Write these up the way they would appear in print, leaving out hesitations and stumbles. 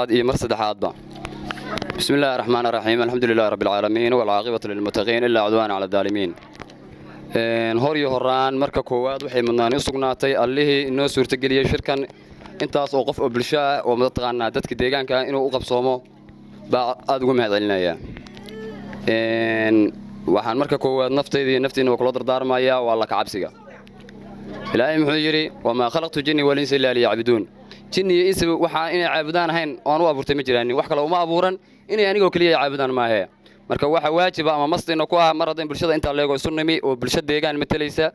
Labaad iyo mar saddexaadba, bismi illaahi raxmaan raxiim, alxamdu lilahi rabbi alcaalamiin, walcaaqibatu lilmuttaqiin, ilaa cudwaana cala daalimiin. Hor iyo horaan, marka koowaad waxay mudnaani u sugnaatay allihii inoo suurtageliyey shirkan intaas oo qof oo bulsho ah oo mataqaanaa dadka deegaanka inuu u qabsoomo baa aad uga mahad celinaya. Waxaan marka koowaad naftayda iyo naftiina waa kula dardaarmayaa waa alla kacabsiga. Ilaahay muxuu yidhi? Wamaa khalaqtu jinni walinsa illaa liyacbuduun. Jinni iyo insiba waxaa inay caabudaan ahayn oo aan u abuurtay ma jiraanin. Wax kale uma abuuran, inay anigoo keliya ay caabudaan maahe. Marka waxa waajiba ama mastiina ku ah, mar haddayn bulshada intaa leego isu nimi oo bulsho deegaan matalaysa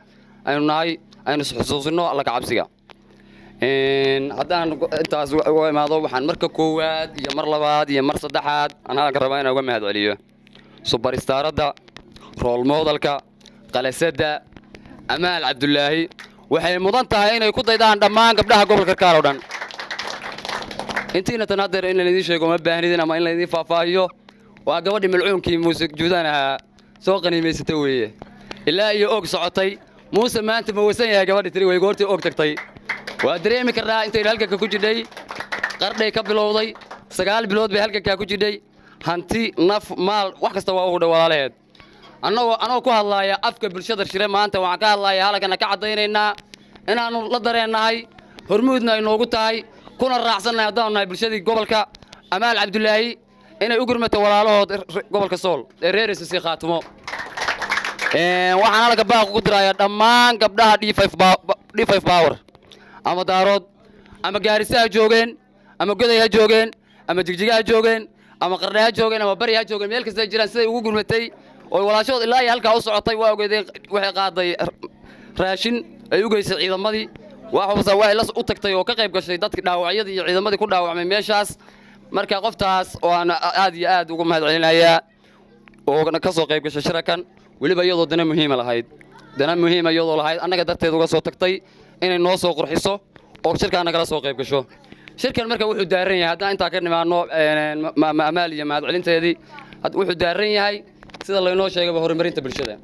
aynu nahay, aynu isxusuusinno alla kacabsiga. Haddaan intaas uga imaado, waxaan marka koowaad iyo mar labaad iyo mar saddexaad aan hadalka rabaa inaan uga mahad celiyo superstar-adda, role model-ka, qalasadda Amaal Cabdulaahi. Waxay mudan tahay inay ku daydaan dhammaan gabdhaha gobolka Karkaar oo dhan. Intiina tan haddeer in laydin sheego ma baahnidin ama in laydin faahfaahiyo. Waa gabadhii malcuunkii Muuse Juudaan ahaa soo qaniimaysata weeye, ilaa iyo Og socotay. Muuse maanta ma wasan yahay? Gabadhii tiri way goortii Og tagtay. Waa dareemi karnaa intaynu halganka ku jidhay. Qardhay ka bilowday, 9 bilood bay halgankaa ku jidhay. Hanti, naf, maal, wax kasta waa ugu dhow walaalaheed. Annagoo anoo ku hadlaaya afka bulshada Shire, maanta waxaan ka hadlaaya halkana ka caddaynaynaa inaannu la dareennahay, hormuudna ay noogu tahay, kuna raacsannahay haddaanu nahay bulshadii gobolka, Amaal Cabdulaahi inay u gurmato walaalahood gobolka Sool ee reer SSC Khaatumo. Waxaan halka baaq ugu dirayaa dhammaan gabdhaha D5 power, ama Daarood ama Gaarisa ha joogeen, ama Goday ha joogeen, ama Jigjiga ha joogeen, ama Qardhe ha joogeen, ama Bari ha joogeen, meel kasta ay jiraan, siday ugu gurmatay oo walaashood ilaa iyo halkaa u socotay. Waa ogeedeen, waxay qaaday raashin ay u geysay ciidamadii. Waa waxay la u tagtay oo ka qayb gashay dadkii dhaawacyadii iyo ciidamadii ku dhaawacmay meeshaas. Marka qoftaas oo aan aad iyo aad ugu mahad celinayaa oo ka soo qayb gashay shirakan, weliba iyadoo dana muhiima lahayd, dana muhiima iyadoo lahayd, annaga darteed uga soo tagtay inay noo soo qurxiso oo shirkaan nagala soo qayb gasho. Shirkan marka wuxuu daaran yahay, haddaan intaa ka nimaano Amaal iyo mahad celinteedii, wuxuu daaran yahay, sida laynoo sheegayba, horumarinta bulshada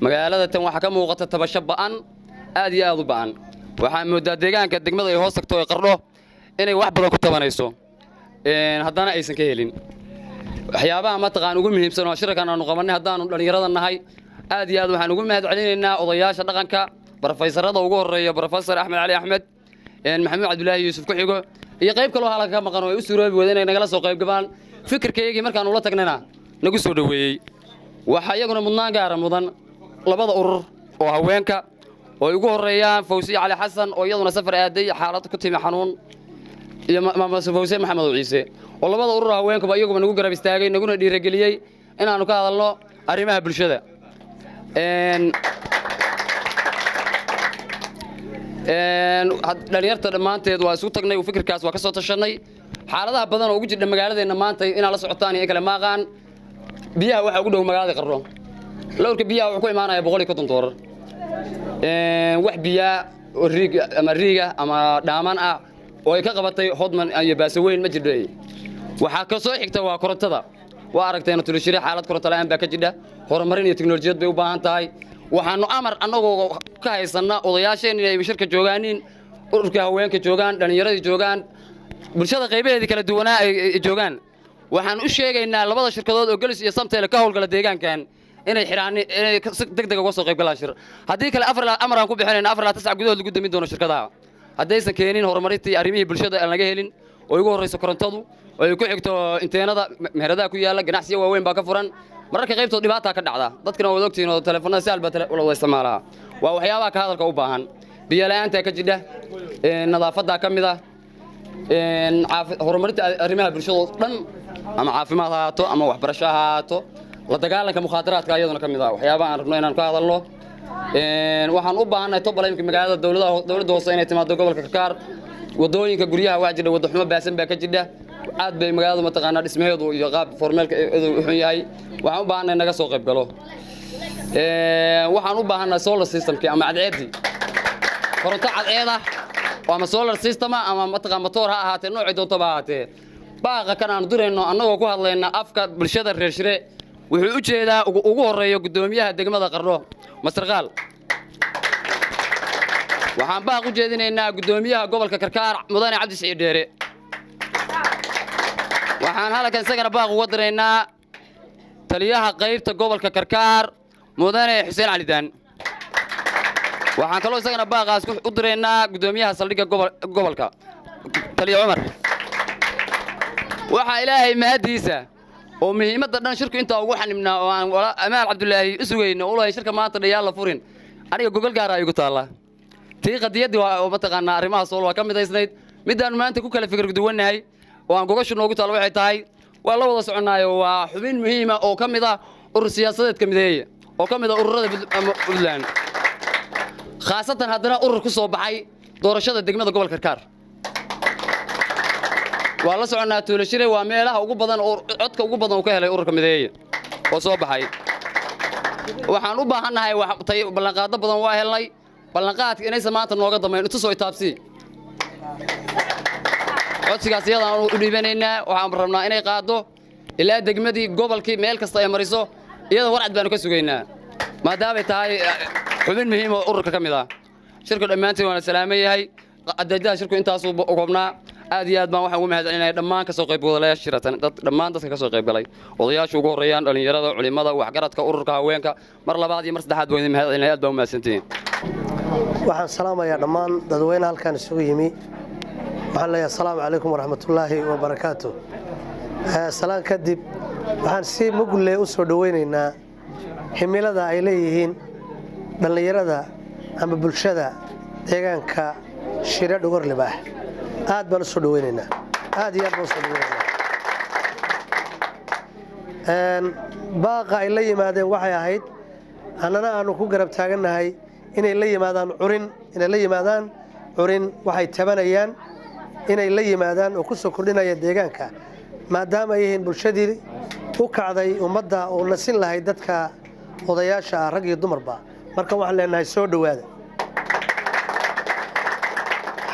magaalada tan. Waxaa ka muuqata tabasho ba'an, aad iyo aad u ba'an. Waxaa moodaa deegaanka degmada ay hoos tagto ee Qardho inay wax badan ku tabanayso, haddana aysan ka helin waxyaabaha mataqaan ugu muhiimsan oo shirkan aanu qabannay haddaanu dhallinyarada nahay. Aad iyo aad waxaan ugu mahad celinaynaa odayaasha dhaqanka, brofeysarada ugu horreeya, Brofesor Axmed Cali Axmed, Maxamuud Cabdulaahi Yuusuf ku xigo, iyo qayb kaloo halka ka maqan oo ay u suuroobi wada inay nagala soo qayb gabaan. Fikirkaygii markaanu la tagnayna nagu soo dhoweeyey. Waxaa iyaguna mudnaan gaara mudan labada urur oo haweenka oo ay ugu horreeyaan Fawsiye Cali Xasan, oo iyaduna safar aaday, xaalad ku timi xanuun, iyo Fawsiye Maxamed Ciise, oo labada urur haweenkuba iyaguba nagu garab istaagay, naguna dhiirigeliyey inaannu ka hadalno arrimaha bulshada. Dhalinyarta dhammaanteed waa isu tagnay, fikirkaas waa ka soo tashanay. Xaaladaha badan oo ugu jidha magaaladeenna maanta inaad la socotaan iyo in kale maaqaan. Biyaha waxaa ugu dhow magaalada Qardho. Lowrka biyaha wuxuu ku imaanaya $150. Wax biyaa oo riig ama riiga ama dhaaman ah oo ay ka qabatay Hodman iyo Baasaweyn ma jirdho. Waxaa ka soo xigta waa korontada. Waa aragteen Tulishire, xaalad koronto la'aan baa ka jidha. Horumarin iyo teknolojiyad bay u baahan tahay. Waxaanu amar annagoo ka haysanna odayaasheen inay shirka joogaaniin, ururka haweenka joogaan, dhallinyaradii joogaan, bulshada qaybaheedii kala duwanaa ay joogaan, waxaan u sheegaynaa labada shirkadood oo Gelis iyo Samteele ka howlgala deegaankan inay xidhaan, inay si deg deg uga soo qayb galaan shir. Haddii kale afar amar aan ku bixinayna 24 sac gudahood lagu damin doono shirkadaha haddaysan keenin horumarintii arrimihii bulshada aan laga helin, oo ugu horrayso korontadu, oo ay ku xigto inteenada meheradaha ku yaalla. Ganacsiyo waaweyn baa ka furan, mararka qaybtood dhibaataa ka dhacda. Dadkana waad ogtihiin oo telefoonada si alba la wada isticmaalaa. Waa waxyaabaha ka hadalka u baahan. Biyo la'aantaa ka jidha, nadaafaddaa ka mid ah, horumarinta arrimaha bulshada oo dhan, ama caafimaad ha ahaato ama waxbarasho ha ahaato, la dagaalanka mukhaadaraadka iyaduna ka mid ah waxyaabaha aan rabno inaan ka hadalno. Waxaan u baahannahay tobala imika magaalada dowladaha, dowladda hoose inay timaado gobolka Karkaar. Wadooyinka, guryaha waxaa jidha waddo xumo baasan baa ka jidha. Aad bay magaaladu mataqaanaa dhismaheedu iyo qaab formeelka u xun yahay. Waxaan u baahannahay naga soo qayb galo. Waxaan u baahannahay solar system-kii ama cadceeddii, koronto cadceed ah ama solar system ah ama mataqaan matoor ha ahaatee, noocii doontaba ha ahaatee. Baaqa kan aanu dirayno annagoo ku hadlayna afka bulshada reer Shire wuxuu u jeedaa ugu horreeyo guddoomiyaha degmada Qardho, Masarqaal. Waxaan baaq u jeedinaynaa guddoomiyaha gobolka Karkaar, Mudane Cabdi Siciid Dheere. Waxaan halkan isagana baaq uga diraynaa taliyaha qaybta gobolka Karkaar, Mudane Xuseen Cali Daan. Waxaan kaloo isagana baaqaas u diraynaa guddoomiyaha saldhigga gobolka, Taliya Cumar. Waxaa Ilaahay mahaddiisa oo muhiimadda dhan shirku intaa ugu xanibnaa oo aan Amaal Cabdulaahi u sugayno ulahay shirka maanta dhayaan la furin. Aniga gogol gaara igu taallaa, tii qadiyaddii waa oo mataqaanaa arrimaha sool waa ka midaysnayd. Middaannu maanta ku kala fikir duwannahay oo aan gogashu noogu taal waxay tahay, waa la wada soconnaayo, waa xubin muhiima oo ka mid ah urur siyaasadeedka Mideeye oo ka mid ah ururada Puntland, khaasatan haddana urur ku soo baxay doorashada degmada gobolka Karkaar. Waa la soconnaa, Tuulashire waa meelaha ugu badan oo codka ugu badan uu ka helay ururka Mideeye oo soo baxay. Waxaan u baahannahay ballanqaado badan waa helnay, ballanqaadka inaysan maanta nooga damayn intusoo itaabsii. Codsigaas iyadaan u dhiibanaynaa. Waxaan rabnaa inay qaaddo ilaa degmadii, gobolkii, meel kasta ay mariso. Iyada warcad baanu ka sugaynaa maadaamay tahay xubin muhiim oo ururka ka mid ah. Shirku dhammaantiin waana salaaman yahay. Adeejaha shirku intaasuu koobnaa. Aad iyo aad baan waxaan ugu mahadcelinaya dhammaan kasoo qaybgalayaasha shiratan, dad dhammaan dadka kasoo qayb galay, odayaasha ugu horreeyaan, dhallinyarada, culimada, waxgaradka, ururka haweenka. Mar labaad iyo mar saddexaad baan idin mahadcelinaya. Aad baan u mahadsantihiin. Waxaan salaamayaa dhammaan dadweyne halkan isugu yimi. Waxaan leeyahay asalaamu calaykum waraxmatullaahi wabarakaatu. Salaan kadib, waxaan si mugle u soo dhoweynaynaa himilada ay leeyihiin dhallinyarada ama bulshada deegaanka Shire Dhogorlibaax. Aad baan u soo dhoweynaynaa, aad iyo aad baan u soo dhoweynaynaa. Baaqa ay la yimaadeen waxay ahayd annana aanu ku garab taagannahay inay la yimaadaan curin, inay la yimaadaan curin waxay tabanayaan inay la yimaadaan oo ku soo kordhinaya deegaanka, maadaama ay yihiin bulshadii u kacday ummadda oo nasin lahayd dadka odayaasha ah, rag iyo dumarba. Marka waxaan leenahay soo dhowaada.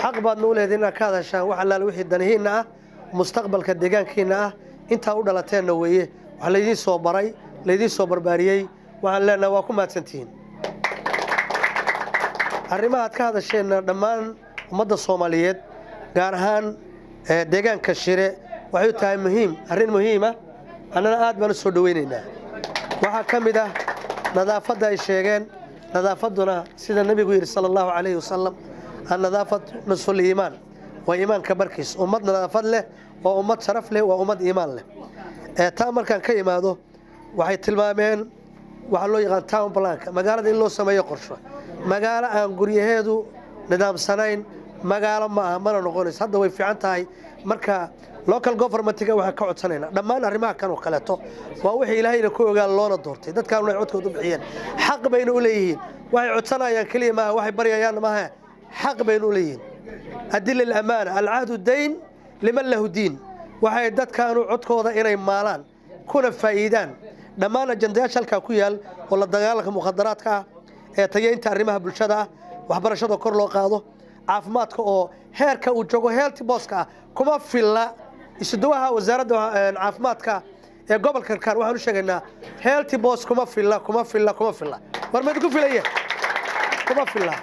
Xaq baadna u leedahay inaad ka hadashaan wax allaale wixii danihiinna ah, mustaqbalka deegaankiinna ah. Intaa u dhalateenna weeye wax laydiin soo baray, laydiin soo barbaariyey. Waxaan leenahay waa ku mahadsantihiin arrimaha aad ka hadasheenna. Dhammaan ummadda Soomaaliyeed, gaar ahaan deegaanka Shire, waxay u tahay muhiim, arrin muhiima. Annana aad baan u soo dhoweynaynaa. Waxaa ka mid ah nadaafadda ay sheegeen. Nadaafadduna, sida Nebigu yidhi sala Allahu calayhi wasalam, annadaafatu nisful iimaan, waa iimaanka barkiis. Ummad nadaafad leh waa ummad sharaf leh, waa ummad iimaan leh. Taa markaan ka imaado, waxay tilmaameen waxaa loo yaqaan town planka, magaalada in loo sameeyo qorsho. Magaalo aan guryaheedu nidaamsanayn magaalo ma aha, mana noqonayso. Hadda way fiican tahay. Marka local governmentiga waxaan ka codsanaynaa dhammaan arrimaha kan oo kaleeto. Waa wixii Ilaahayna ku ogaan loona doortay. Dadkaanuna ay codkooda u bixiyeen, xaq bayna u leeyihiin. Waxay codsanayaan keliya maaha, waxay baryayaan maaha, xaq bayna u leeyihiin. Adila alamaana, alcahdu dayn liman lahu diin. Waxay dadkaanu codkooda inay maalaan kuna faa'iidaan dhammaan ajandayaasha halkaa ku yaal oo la dagaalanka mukhadaraadka ah, ee tayeynta arrimaha bulshada ah, waxbarashada kor loo qaado, caafimaadka oo heerka uu joogo health postka ah kuma filla. Isuduwaha wasaaradda caafimaadka ee gobolka Karkaar waxaan u sheegaynaa health post kuma filla, kuma filla, kuma filla. War ma idinku filaya? Kuma filla.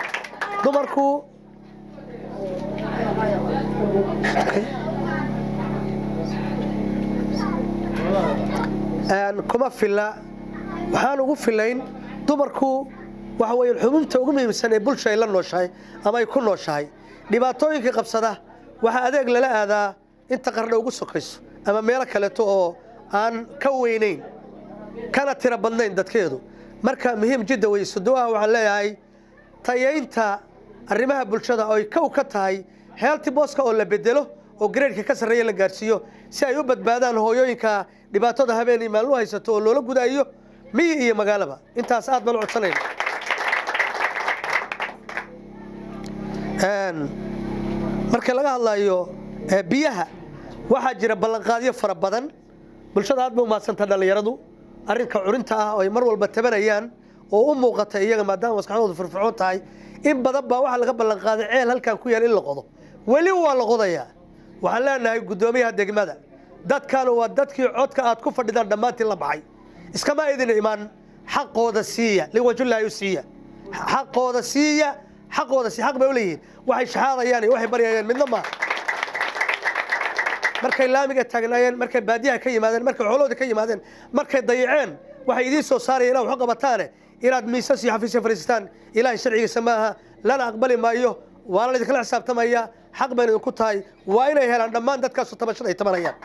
Dumarku. Kuma filla. Waxaan ugu filayn dumarku waxa weeye xubinta ugu muhiimsan ee bulsha ay la nooshahay ama ay ku nooshahay. Dhibaatooyinka qabsada waxaa adeeg lala aadaa inta Qardho ugu sokayso ama meelo kaleeto oo aan ka weynayn kana tiro badnayn dadkeedu. Marka muhiim jidda wey. Suduwaha waxaan leeyahay tayaynta arrimaha bulshada oo ay kow ka tahay health postka oo la bedelo oo gradeka ka sarreeya la gaarsiiyo, si ay u badbaadaan hooyooyinka dhibaatada habeen iyo maalin u haysato oo loola gudaayo miyi iyo magaalaba. Intaas aad baan u codsanayna. Marka laga hadlayo biyaha, waxaa jira ballanqaadyo fara badan. Bulshada aad bay u mahadsanta. Dhallinyaradu arrinka curinta ah oo ay mar walba tabanayaan oo u muuqata iyaga, maadaama maskaxdoodu firfircoon tahay, in badan baa waxaa laga ballanqaaday ceel halkan ku yaal in la qodo. Weli waa la qodayaa. Waxaan leenahay guddoomiyaha degmada, dadkan waa dadkii codka aad ku fadhidaan dhammaantiin la baxay, iskama idin imaan. Xaqooda siiya, liwajillaahi u siiya, xaqooda siiya, xaqooda siiya. Xaq bay u leeyihiin. Waxay shaxaadayaan iyo waxay baryayaan midna maaha. Markay laamiga taagnaayeen, markay baadiyaha ka yimaadeen, markay xoolahooda ka yimaadeen, markay dayaceen, waxay idiin soo saaraya inaad wax u qabataane, inaad miisas iyo xafiisya fadhiisataan Ilaahay sharcigiisa maaha, lana aqbali maayo, waana laydinkala xisaabtamaya. Xaq bayna idinku tahay. Waa inay helaan dhammaan dadkaasu tabashada ay tabanayaan.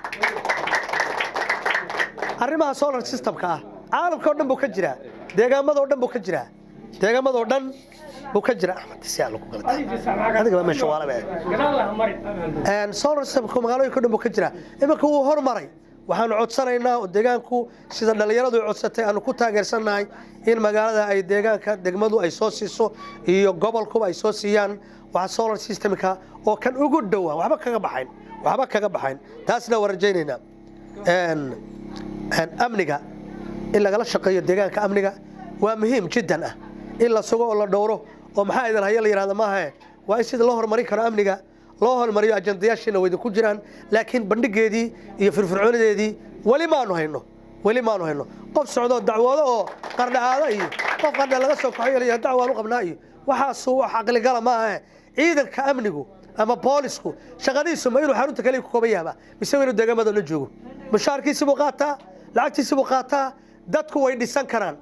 Arrimaha solar systemka ah caalamka oo dhan buu ka jiraa, deegaamada oo dhan buu ka jiraa, deegaamada oo dhan buu ka jiraa. Axmed, si aan ku galata adiga baa meesha waala. Solar systemka magaalooyinka o dhan buu ka jiraa, iminka wuu hormaray. Waxaanu codsanaynaa oo deegaanku sida dhallinyaradu ay codsatay aanu ku taageersannahay in magaalada ay deegaanka degmadu ay soo siiso iyo gobolkuba ay soo siiyaan waxa solar systemka oo kan ugu dhowaa, waxba kaga baxayn, waxba kaga baxayn. Taasna waa rajaynaynaa. Amniga in lagala shaqeeyo deegaanka, amniga waa muhiim jiddan ah in la sugo oo la dhowro, oo maxaa idin haya la yidhahda maahae, waa in sida loo horumarin karo amniga loo horumariyo. Ajandayaashiina way idinku jiraan, laakiin bandhigeedii iyo firfircoonideedii weli maanu hayno, weli maanu hayno. Qof socdoo dacwoodo oo qardhacaado iyo qof qardha laga soo kaxoy la dacwaan u qabnaa iyo waxaasu wax caqligala maahae. Ciidanka amnigu ama boolisku shaqadiisu ma inuu xarunta kaliya ku kooban yahaba mise inuu deegaamada la joogo? Mushaarkiisi buu qaataa, lacagtiisi buu qaataa. Dadku way dhisan karaan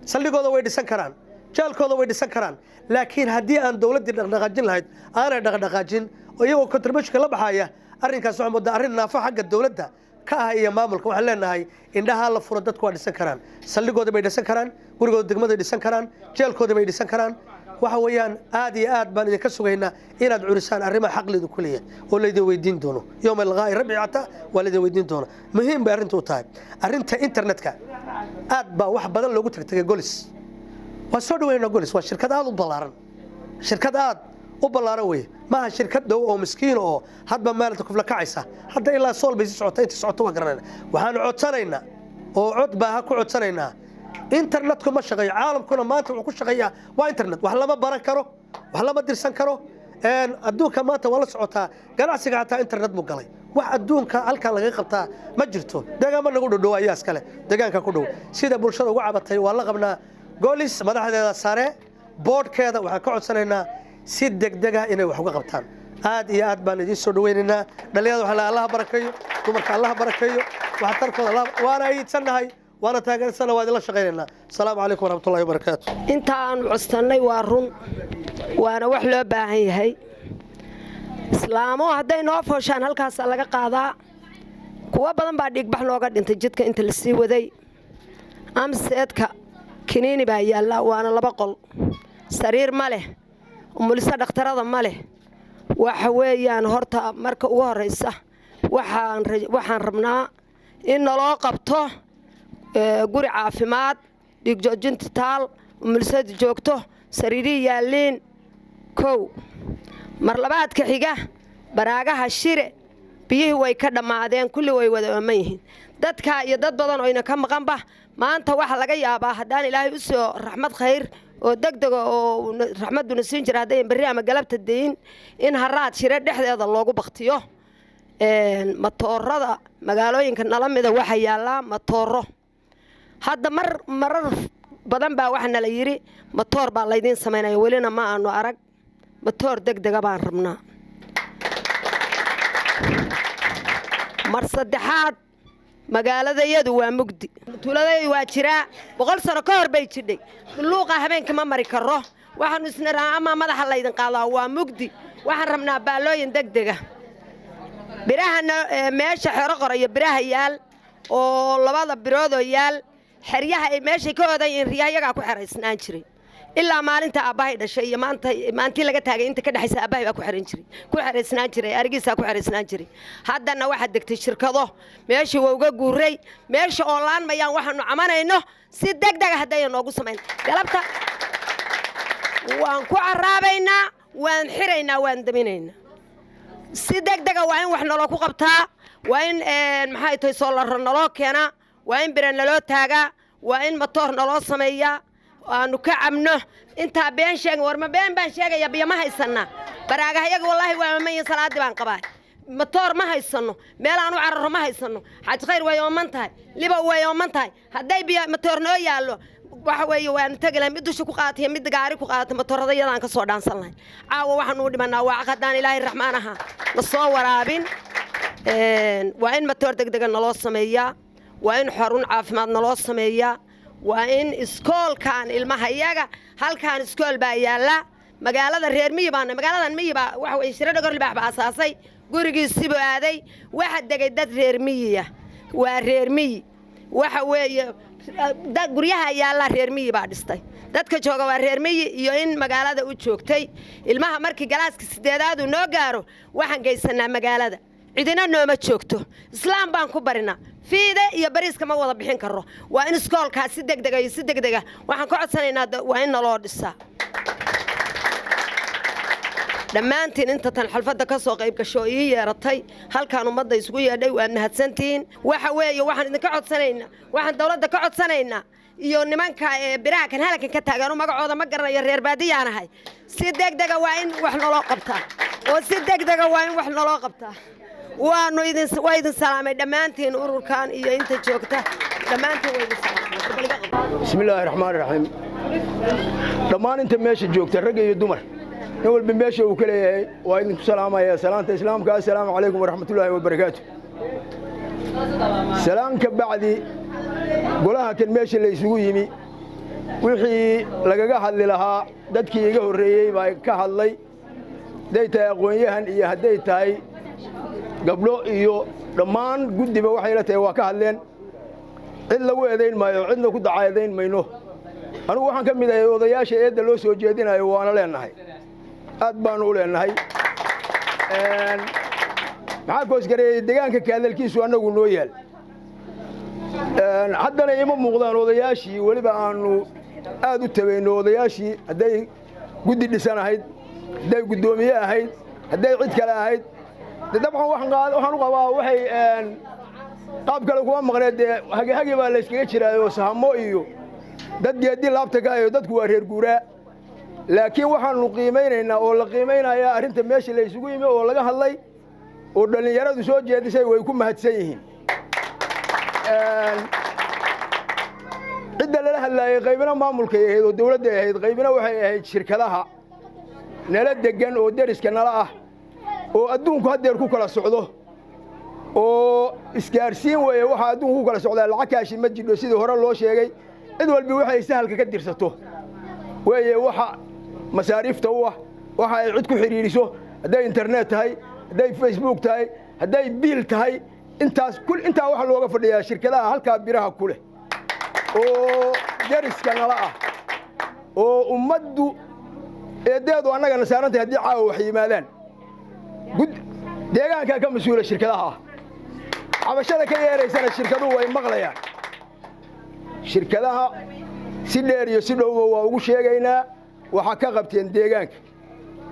saldhigooda, way dhisan karaan jeelkooda, way dhisan karaan, laakiin haddii aan dowladdii dhaqdhaqaajin lahayd aanay dhaqdhaqaajin oo iyagoo contributionka la baxaya, arrinkaas waxaa moodaa arrin naafo xagga dowladda ka ah iyo maamulka. Waxaan leenahay indhaha la furo. Dadku waa dhisan karaan, saldhigooda bay dhisan karaan, gurigooda degmaday dhisan karaan, jeelkooda bay dhisan karaan. Waxa weeyaan aad iyo aad baan idinka sugaynaa inaad curisaan arrimaha xaq laydinku leeyahay oo laydin weydiin doono yowma alqaa'i rabbi, xataa waa laydin weydiin doona. Muhiim bay arrinta u tahay. Arrinta internetka aad baa wax badan loogu tagtagay. Golis waa soo dhaweynaa. Golis waa shirkad aad u ballaaran, shirkad aad u ballaaran weye. Maaha shirkad dhow oo miskiin oo hadba maalinta kufla kacaysa. Hadda ilaa sool bay si socota, inta socoto waa garanayna. Waxaanu codsanaynaa oo cod baaha ku codsanaynaa, internetku ma shaqeeyo. Caalamkuna maanta wuxuu ku shaqeeyaa waa internet. Wax lama baran karo, wax lama dirsan karo. Adduunka maanta waa la socotaa, ganacsiga xataa internet buu galay. Wax adduunka halkan laga qabtaa ma jirto. Deegaanma nagu dhodhow ayaa iskale deegaanka ku dhow. Sida bulshada uga cabatay waa la qabnaa. Golis madaxdeeda sare, boardkeeda, waxaan ka codsanaynaa si degdega inay wax uga qabtaan. Aad iyo aad baan idiin soo dhawaynaynaa. Dhalinyarada waxaa Allaha barakeeyo, dumarka Allaha barakeeyo, waxtarkooda waana ayiidsannahay, waana taageersanna, waa idinla shaqaynaynaa. Asalaamu calaykum waraxmatullahi wabarakaatu. Inta aanu codsannay waa run, waana wax loo baahan yahay. Islaamo hadday noo fooshaan halkaasaa laga qaadaa. Kuwo badan baa dhiigbax nooga dhintay jidka inta la sii waday. Amseedka kiniini baa yaallaa, waana 2 qol, sariir ma leh, umuliso dhakhtarada ma leh. Waxa weeyaan horta marka ugu horraysa waxaan rabnaa in naloo qabto guri caafimaad, dhiigjoojinta taal, umulisadu joogto, sariirihii yaalliin. Kow mar labaadka xiga, baraagaha Shire biyihii way ka dhammaadeen, kulli way wada ooman yihiin dadkaa iyo dad badan oyna ka maqanba. Maanta waxaa laga yaabaa haddaan Ilaahay u soo raxmad khayr oo degdega oo raxmadduna siin jira, haddayan berri ama galabta dayin, in haraad Shire dhexdeeda loogu baktiyo. Matoorada magaalooyinka nala mida waxaa yaallaa matooro. Hadda mar marar badan baa waxaa nala yidhi matoor baa laydiin samaynaya, welina ma aanu arag. Matoor degdega baan rabnaa. Mar saddexaad, magaaladayadu waa mugdi, tuuladayadu waa jiraa 100 sano ka hor bay jidhay. Luuqa habeenkii ma mari karo, waxaanu isnaraa ama madaxa laydin qaadaa, waa mugdi. Waxaan rabnaa baallooyin degdega. Birahana meesha xero qorayo, biraha yaal oo labada biroodoo yaal xeryaha ay meeshay ka odan yihiin, riyaha iyagaa ku xeraysnaan jiray ilaa maalinta aabbahay dhashay iyo maanta maalintii laga taagay inta ka dhexaysa. Aabbahay baa ku xeran jiray, ku xeraysnaan jiray, arigiisaa ku xeraysnaan jiray. Haddana waxaa degtay shirkado, meeshii waa uga guuray meesha oo laan mayaan. Waxaanu camanayno si deg dega haddayna noogu samayn galabta, waan ku caraabaynaa, waan xiraynaa, waan daminaynaa. Si deg dega waa in wax naloo ku qabtaa, waa in maxay tahay soolarro naloo keenaa, waa in bire naloo taagaa, waa in matoor naloo sameeyaa aanu ka cabno. Intaa been sheegin, war ma been baan sheegaya? Biyo ma haysannaa, baraagahayaga wallaahi waa mayin, salaaddii baan qabaa. Matoor ma haysanno, meel aan u cararo ma haysanno. Xaaji Khayr way ooman tahay, Libow way ooman tahay. Hadday biyo matoor noo yaallo, waxa weeye waanu tegi lahay, mid dusha ku qaatay, mid gaari ku qaatay, matoorada iyadaan ka soo dhaansan lahay. Caawa waxaanu u dhimanaa waa haddaan Ilaahay raxmaan ahaa na soo waraabin. Waa in matoor degdega naloo sameeyaa, waa in xarun caafimaad naloo sameeyaa, waa in iskoolkan ilmaha iyaga halkaan iskool baa yaalla. Magaalada reer miyi baana, magaaladan miyi baa waxa weye Shire Dhogor Libaax baa asaasay, gurigiisibuu aaday, waxa degay dad reer miyiya, waa reer miyi. Waxa weeye guryaha yaallaa reer miyi baa dhistay, dadka jooga waa reer miyi iyo in magaalada u joogtay. Ilmaha markii galaaska 8aad uu noo gaaro, waxaan geysanaa magaalada, cidina nooma joogto, islaam baan ku barinaa. Fiide iyo bariiska ma wada bixin karro. Waa in iskoolkaas si degdega iyo si degdega waxaan ka codsanaynaa, waa in naloo dhisaa. Dhammaantiin inta tan xalfadda ka soo qayb gasho oo ii yeeratay, halkaan ummadda isugu yeedhay, waad mahadsantihiin. Waxa weeye waxaan idinka codsanaynaa, waxaan dawladda ka codsanaynaa iyo nimanka ee biraha kan halkan ka taagan, magacooda ma garanayo, reer baadiyaan ahay, si degdega waa in wax naloo qabtaa oo si degdega waa in wax naloo qabtaa. Waanu idin, waa idin salaamay dhammaantiin, ururkan iyo inta joogta dhammaantiin waa idin salaamay. Bismi illaahi raxmaan raxiim. Dhammaan inta meesha joogta, ragga iyo dumar, nin walba meesha uu ka leeyahay, waa idinku salaamaya salaanta islaamka: assalaamu calaykum waraxmatullaahi wabarakaatu. Salaan ka bacdi, golaha kan meesha la isugu yimi wixii lagaga hadli lahaa dadkii iga horreeyey baa ka hadlay, hadday tahay aqoon-yahan iyo hadday tahay gabdho iyo dhammaan guddiba, waxay la tahay waa ka hadleen. Cid lagu eedayn maayo, cidna ku dacaedayn mayno. Anugu waxaan ka mid ahay odayaasha eedda loo soo jeedinayo, waana leenahay, aad baanu u leenahay. Maxaa koosgareeyey deegaanka kaadalkiisu annagu noo yaal? Haddana ima muuqdaan odayaashii weliba aanu aad u tabayno. Odayaashii hadday guddi dhisan ahayd, hadday guddoomiye ahayd, hadday cid kale ahayd, de dabcan waxaan u qabaa waxay qaab kale kuma maqneed. Dee hagihagi baa layskaga jiraayo, sahamo iyo dad geeddi laabta ka hayo, dadku waa reer guuraa. Laakiin waxaanu qiimaynaynaa oo la qiimaynayaa arrinta meesha la isugu yimi oo laga hadlay oo dhallinyaradu soo jeedisay, way ku mahadsan yihiin. Cidda lala hadlaayey qaybina maamulkay ahayd oo dawladday ahayd, qaybina waxay ahayd shirkadaha nala deggan oo deriska nala ah oo adduunku haddeer ku kala socdo oo isgaarsiin weeye. Waxaa adduunku ku kala socdaa lacag kaashi ma jidho, sidii hore loo sheegay. Cid walbi waxay sahalka ka dirsato weeye waxa masaariifta u ah, waxa ay cid ku xidhiidhiso, hadday internet tahay, hadday Facebook tahay, hadday biil tahay, intaas kul intaa waxaa looga fadhiyaa shirkadaha halkaa biraha ku leh oo deriska nala ah oo ummaddu eeddeedu annagana saarantahay. Haddii caawa wax yimaadaan, deegaankaa ka mas-uula shirkadaha ah. Cabashada ka yeeraysana shirkaduhu way maqlayaan. Shirkadaha si dheer iyo si dhowba waa ugu sheegaynaa waxaa ka qabteen deegaanka.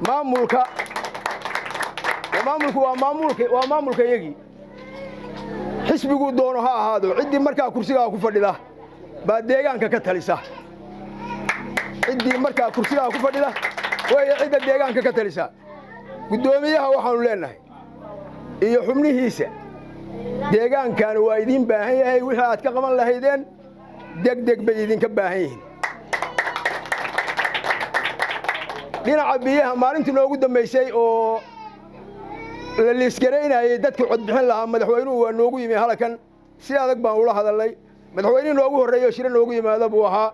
Maamulka, maamulku waa maamulka, waa maamulka iyagii, xisbiguu doono ha ahaado, ciddii markaa kursigaa ku fadhida baa deegaanka ka talisa. Ciddii markaa kursigaa ku fadhida weeye cidda deegaanka ka talisa. Guddoomiyaha waxaanu leenahay iyo xubnihiisa, deegaankaani waa idiin baahan yahay. Wixii aad ka qaban lahaydeen deg deg bay idinka baahan yihiin. Dhinaca biyaha, maalintii noogu dambaysay oo la liisgaraynayey dadkii codbixin lahaa, madaxweynuhu waa noogu yimi halkan, si adag baan ula hadalnay. Madaxweynihii noogu horreeyo Shire noogu yimaada buu ahaa.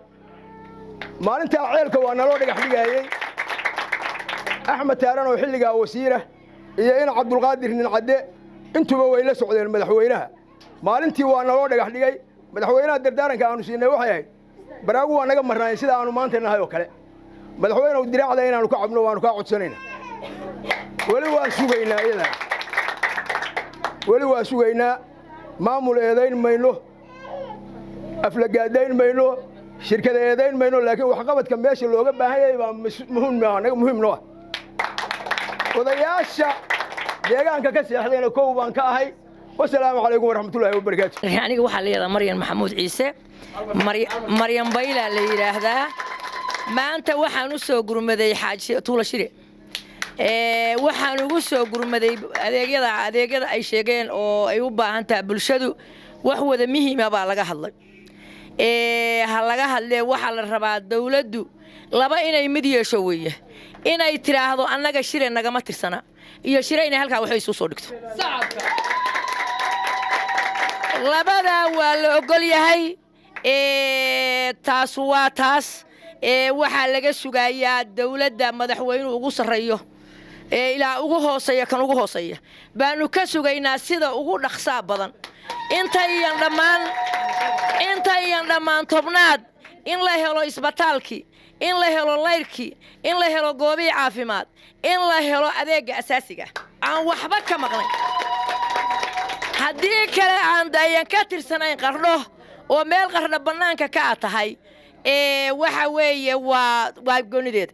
Maalintaa ceelka waa naloo dhagax dhigaayey. Axmed Taaran oo xilligaa wasiira iyo ina Cabdulqaadir nin cadde intuba way la socdeen madaxweynaha. Maalintii waa naloo dhagax dhigay. Madaxweynaha dardaaranka aanu siinay waxay ahayd, baraagu waa naga marnaayeen sida aanu maanta nahay oo kale, madaxweynew diraacda inaanu ka cabno waanu kaa codsanayna. Weli waa sugaynaa iyadana, weli waa sugaynaa. Maamul eedayn mayno, aflagaadayn mayno, shirkada eedayn mayno, laakiin waxqabadka meesha looga baahan yahay baa muhiim muhiim noo ah. Odayaasha deegaanka ka seexdayna kow baan ka ahay. Wasalaamu calaykum waraxmatullaahi wabarakaatu. Aniga waxaa la yidhahdaa Maryan Maxamuud Ciise, Maryan Baylaa la yidhaahdaa. Maanta waxaan u soo gurmaday Xaaji Tuula Shire. Waxaan ugu soo gurmaday adeegyada ay sheegeen oo ay u baahan tahay bulshadu. Wax wada muhiima baa laga hadlay. Ha laga hadlee, waxaa la rabaa dawladdu laba inay mid yeesho weeye: inay tidhaahdo annaga Shire nagama tirsana, iyo Shire inay halkaa waxba isu soo dhigto. Labadaa waa la ogol yahay. Taas waa taas. Waxaa laga sugayaa dawladda madaxweynuhu ugu sarreeyo ee ilaa ugu hooseeya, kan ugu hooseeya baanu ka sugaynaa sida ugu dhaqsaa badan intayan dhammaan tobnaad in la helo isbitaalkii, in la helo layrkii, in la helo goobihii caafimaad, in la helo adeegga asaasiga aan waxba ka maqnayn. Haddii kale aan ayan ka tirsanayn Qardho oo meel Qardho bannaanka ka a tahay, ee waxa weeye waa goonideeda.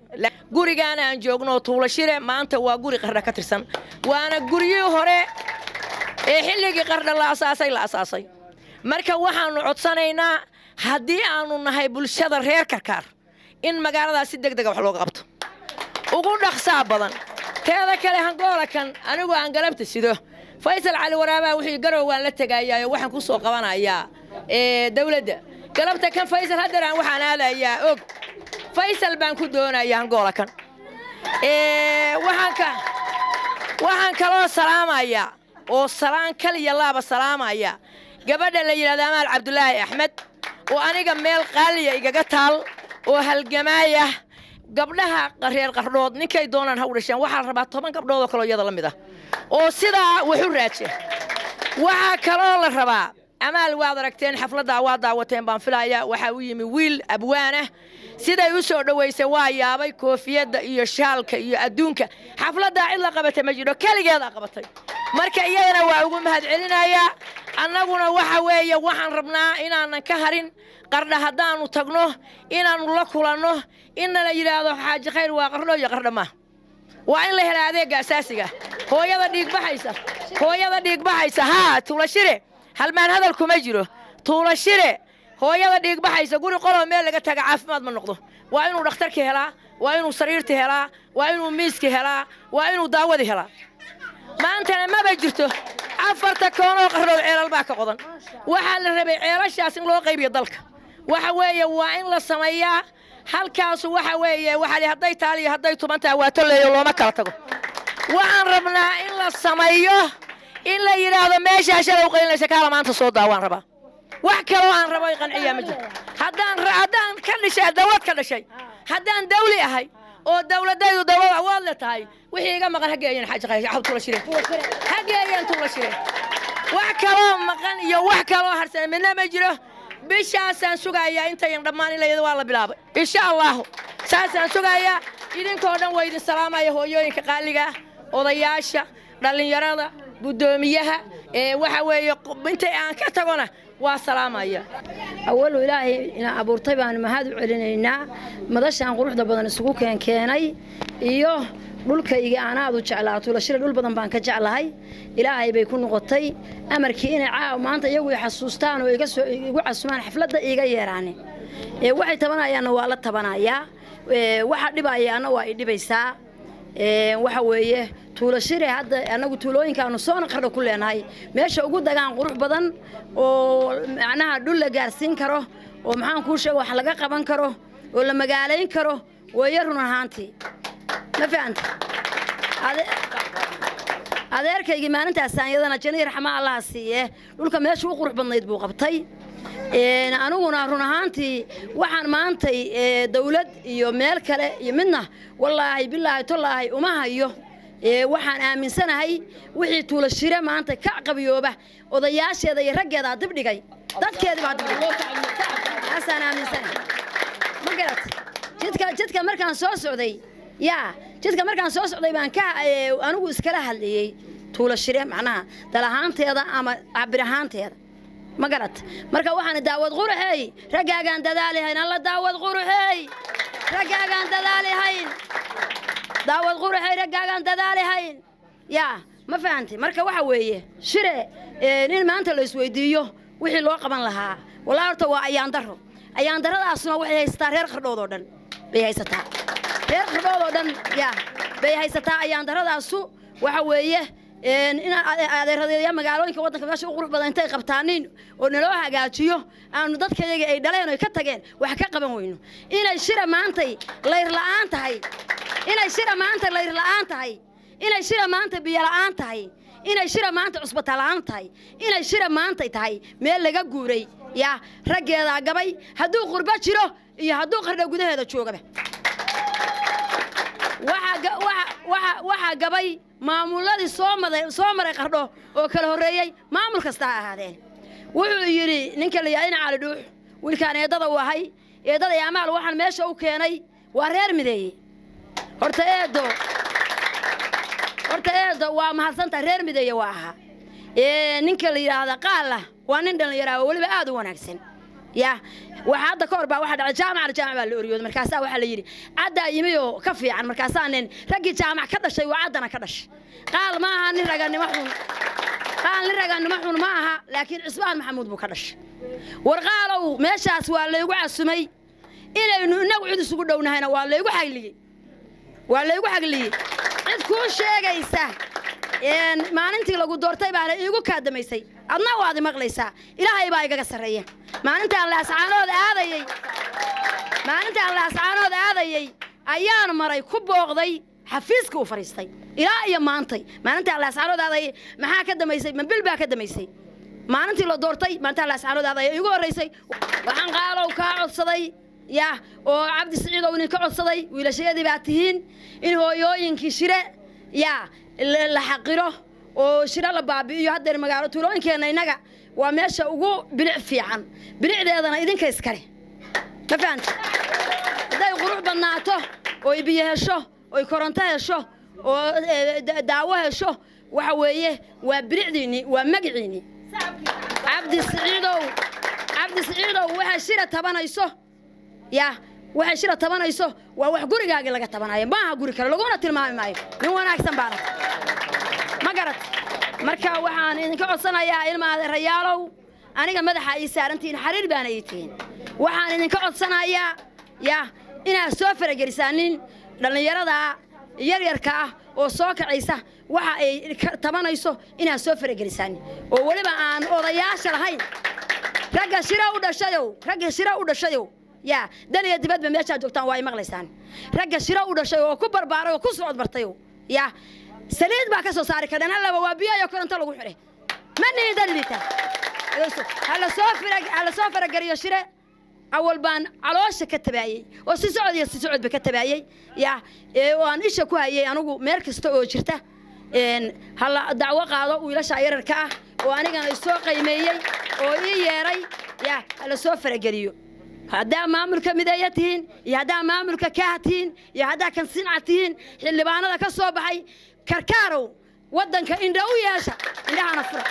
Gurigaana aan joogno, Tuulo Shire, maanta waa guri Qardho ka tirsan, waana guryihii hore ee xilligii Qardho la asaasay la asaasay. Marka waxaannu codsanaynaa, haddii aanu nahay bulshada reer Karkaar, in magaaladaas si deg dega wax looga qabto ugu dhaqsaa badan. Teeda kale, hangoola kan anigu aan galabta sido, Faysal Cali Waraabaa wuxuu Garow waan la tegayaayo, waxaan ku soo qabanayaa dawladda galabta kan. Faysal haddeeraan waxaan aadayaa og Faysal baan ku doonayaa hangoola kan. Waxaan kaloo salaamayaa oo salaan kaliya laaba salaamaya gabadha la yidhahda Amaal Cabdulaahi Axmed, oo aniga meel qaaliya igaga taal oo halgamaaya. Gabdhaha reer Qardhood ninkay doonaan ha u dhasheen, waxaa la rabaa 10 gabdhood oo kaloo iyada la mid ah oo sidaa wax u raaja. Waxaa kaloo la rabaa Amaal, waad aragteen xafladdaa, waa daawateen baan filayaa. Waxaa u yimi wiil abwaanah, siday u soo dhowaysay waa yaabay, koofiyadda iyo shaalka iyo adduunka. Xafladdaa cid la qabatay ma jidho, keligeedaa qabatay. Marka iyadana waa ugu mahadcelinayaa. Annaguna waxa weeye waxaan rabnaa inaanan ka harin Qardha haddaannu tagno, inaannu la kulanno, inna la yidhaahdo Xaaji Khayr waa Qardho iyo Qardho maa. Waa in la helaa adeegga asaasiga. Hooyada dhiigbaxaysa, hooyada dhiigbaxaysa, haa, Tuulashire halmaan hadal kuma jiro. Tuulashire hooyada dhiigbaxaysa, guri qoloo meel laga taga caafimaad ma noqdo. Waa inuu dhakhtarka helaa, waa inuu sariirta helaa, waa inuu miiska helaa, waa inuu daawadii helaa. Maantana maba jirto. Afarta koonoo Qardhood ceelal baa ka qodan. Waxaa la rabay ceelashaas in loo qaybiyo dalka. Waxa weeye waa in la sameeyaa halkaasu. Waxa weeye waxaa li hadday taaliyo hadday tuban tahay waa tolleeyo, looma kala tago. Waxaan rabnaa in la sameeyo, in la yidhaahdo meeshaa shalay u qaylinaysa kaala maanta soo daawaan rabaa. Wax kaloo aan rabo ay qanciyaa ma jirto. Haddaan ka dhishay dawlad ka dhashay, haddaan dawli ahay oo dawladaydu dawlad awood le tahay, wixii iga maqan ha geeyeen Xaaji Khayr Tuula Shire, ha geeyeen Tuula Shire. Wax kaloo maqan iyo wax kaloo harsan midna ma jiro. Bishaasaan sugayaa intayan dhammaan ilayada waa la bilaabay, insha Allahu, saasaan sugayaa. Idinkoo dhan waa idin salaamaya, hooyooyinka qaaliga ah, odayaasha, dhallinyarada, guddoomiyaha. Ee waxa weeye intay aan ka tagona waa salaamaya. Awalu Ilaahay ina abuurtay baanu mahad u celinaynaa, madashaan quruxda badan isugu keenkeenay iyo dhulkayga aan aad u jeclaa. Tuulashira dhul badan baan ka jeclahay. Ilaahay bay ku noqotay amarkii inay caaw maanta iyagu i xasuustaan oo iga soo igu casumaan xafladda iiga yeeraane. Ee waxay tabanayaanna waa la tabanayaa, ee waxa dhibayaana waa i dhibaysaa. Ee waxa weeye Tuulashire hadda annagu tuulooyinkaanu soona Qardho ku leenahay meesha ugu dagaan qurux badan oo macnaha dhul la gaarsiin karo oo maxaan kuu sheega wax laga qaban karo oo la magaalayn karo weeye run ahaantii. Ma fahanta? Adeerkaygii maalintaas iyadana janiir raxma Allaha siiye, dhulka meesha u qurux badnayd buu qabtay. Aniguna run ahaantii waxaan maantay dawlad iyo meel kale iyo midna, wallaahi bilaahi tolaahi, uma hayo. Waxaan aaminsanahay wixii Tuulashire maanta ka qabiyooba odayaasheeda iyo raggeedaa dibdhigay, dadkeedii baa dibdhigay, taasaan aaminsanahay. Ma garat? Jidka markaan soo socday, yaa jidka markaan soo socday baan ka anigu iskala hadlayey Tuulashire, macnaha dal ahaanteeda ama cabir ahaanteeda. Ma garat? Marka waxaan daawad quruxey raggaagaan dadaalihayn, alla daawad quruxey raggaagaan dadaalihayn, daawad quruxey raggaagaan dadaalihayn. Yaa ma fahantay? Marka waxa weeye Shire in maanta la isweydiiyo wixii loo qaban lahaa, wallahi horta waa ayaan daro. Ayaan daradaasuna waxay haysataa reer Qardhood oo dhan bay haysataa, reer Qardhood oo dhan yaa bay haysataa ayaan daradaasu. Waxa weeye in adeeradeeya magaalooyinka waddanka meesha u qurux badan intay qabtaanin oo naloo hagaajiyo, aanu dadkayaga ay dhaleen oy ka tageen wax ka qaban weyno. Inay Shira maantay layr la'aan tahay, inay Shira maanta layr la'aan tahay. Inay Shira maanta biyola'aan tahay, inay Shira maanta cusbata la'aan tahay, inay Shira maantay tahay meel laga guuray, yaa raggeedaa gabay, hadduu qurbo jiro iyo hadduu Qardho gudaheeda joogaba. Waxaa gabay maamuladii soo maray Qardho oo kala horreeyey, maamul kasta ha ahaadeen. Wuxuu yidhi ninka la yidhaha Cali Dhuux, wiilkaan eeddada u ahay, eeddada Amaal, waxaan meesha u keenay waa reer Mideeye. Horta eedo waa mahadsantaha, reer Mideeye waa ahaa. Ninka la yidhaahda Qaala waa nin dhallinyaraa oo weliba aad u wanaagsan. Ya waxa hadda ka hor baa waxa dhacay, Jaamac Jaamac baa la oryooday. Markaasaa waxaa la yidhi Caddaa yimi oo ka fiican. Markaasaa nin raggii Jaamac ka dhashay waa Caddana ka dhashay. Qaal ma aha nin raganimo xun, Qaal nin raganimo xun ma aha, laakiin Cismaan Maxamuud buu ka dhashay. War Qaalow, meeshaas waa laygu casumay, inaynu inagu cid isugu dhownahayna waa laygu xagliyey, waa laygu xagliyey. Cid kuu sheegaysa maalintii lagu doortay baana iigu kaadamaysay, adna waad maqlaysaa. Ilaahay baa igaga sarreeya. Maalintaan Laascaanood aadayey, maalintaan Laascaanood aadayey ayaan maray, ku booqday xafiiska uu fadhiistay ilaa iyo maantay. Maalintaan Laascaanood aadayey maxaa ka damaysay? Mabil baa ka damaysay maalintii la doortay. Maalintaan Laascaanood aadayay iigu horraysay. Waxaan Qaalow kaa codsaday, ya oo Cabdi Siciid oo idinka codsaday, wiilashayadii baa tihiin, in hooyooyinkii Shire ya la xaqiro oo Shire la baabi'iyo. Haddeer magaalo tuulooyinkeenna innaga waa meesha ugu bilic fiican, bilicdeedana idinka iskale, ma fahanta? Hadday qurux badnaato oy biyo hesho oy koronto hesho oo daawo hesho, waxa weeye waa bilicdiinni, waa magiciinni. Cabdi Siciidow, Cabdi Siciidow, waxay Shira tabanayso, ya waxay Shira tabanayso waa wax gurigaagii laga tabanayo, maaha guri kale laguna tilmaami maayo. Nin wanaagsan baana, ma garat? Marka waxaan idinka codsanayaa, ilma adeerayaalow, aniga madaxa ii saarantihiin, xariir baana ii tihiin. Waxaan idinka codsanayaa ya inaad soo faragelisaanin dhallinyarada yaryarka ah oo soo kacaysa, waxa ay tabanayso inaad soo faragelisaanin, oo weliba aan odayaasha lahayn. Ragga Shira u dhashayow, ragga Shira u dhashayow, ya dal iyo dibadba meeshaad joogtaan waa ay maqlaysaan. Ragga Shira u dhashay oo ku barbaaray oo ku socod bartayow, ya saliid baa ka soo saari kardhan allaba waa biyo iyo koronto lagu xidhay. Ma nihin dad liita. Hala soo farageliyo Shire. Awal baan caloosha ka tabaayey oo si socod iyo si socodba ka tabaayey, ya oo aan isha ku hayay anigu meel kasta oo jirta. Hala dacwo qaado wiilasha yararka ah oo anigana isoo qiimeeyey oo ii yeeray, ya hala soo farageliyo. Haddaa maamulka Mideeya tihiin iyo haddaa maamulka Kaah tihiin iyo haddaa Kansinca tihiin, xildhibaanada ka soo baxay Karkaarow, waddanka indha u yeesha, indhahana fura.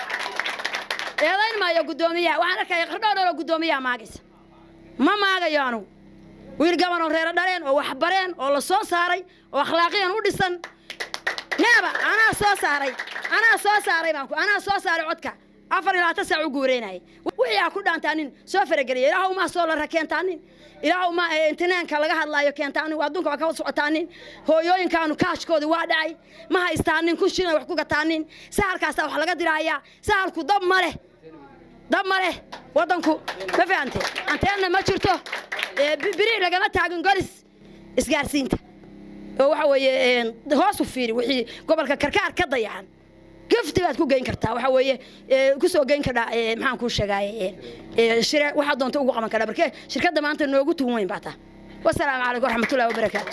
Eedayn maayo guddoomiyaha. Waxaan arkaya Qardhoodhor oo guddoomiyaha maagaysa. Ma maagayo anugu. Wiil gabanoo reero dhaleen oo wax bareen oo la soo saaray oo akhlaaqiyan u dhisan neeba anaa soo saaray, anaa soo saaray baan ku, anaa soo saaray codka 24 saac u guureynayay. Wixii aa ku dhaantaanin soo farageliya. Ilaahow maa soo lara keentaanin, ilaahow maa intinaanka laga hadlaayo keentaanin. Adduunka waa kala socotaanin. Hooyooyinkaanu kaashkoodii waa dhacay, ma haystaanin 1000 shilin wax ku gataanin. Sahalkaasaa wax laga diraayaa. Sahalku dab ma leh, dab ma leh waddanku, ma fahante? Anteenna ma jirto, biri lagama taagin Golis isgaarsiinta oo waxa weeye hoos u fiiri wixii gobolka Karkaar ka dayacan. Gafti baad ku geyn kartaa, waxa weeye ku soo geyn kardhaa. Maxaan kuu sheegaaye, Shire waxaad doonta ugu qaban kardhaa. Markee shirkadda maanta noogu tuun weyn baa taa. Wasalaamu calaykum waraxmatullahi wabarakaatu.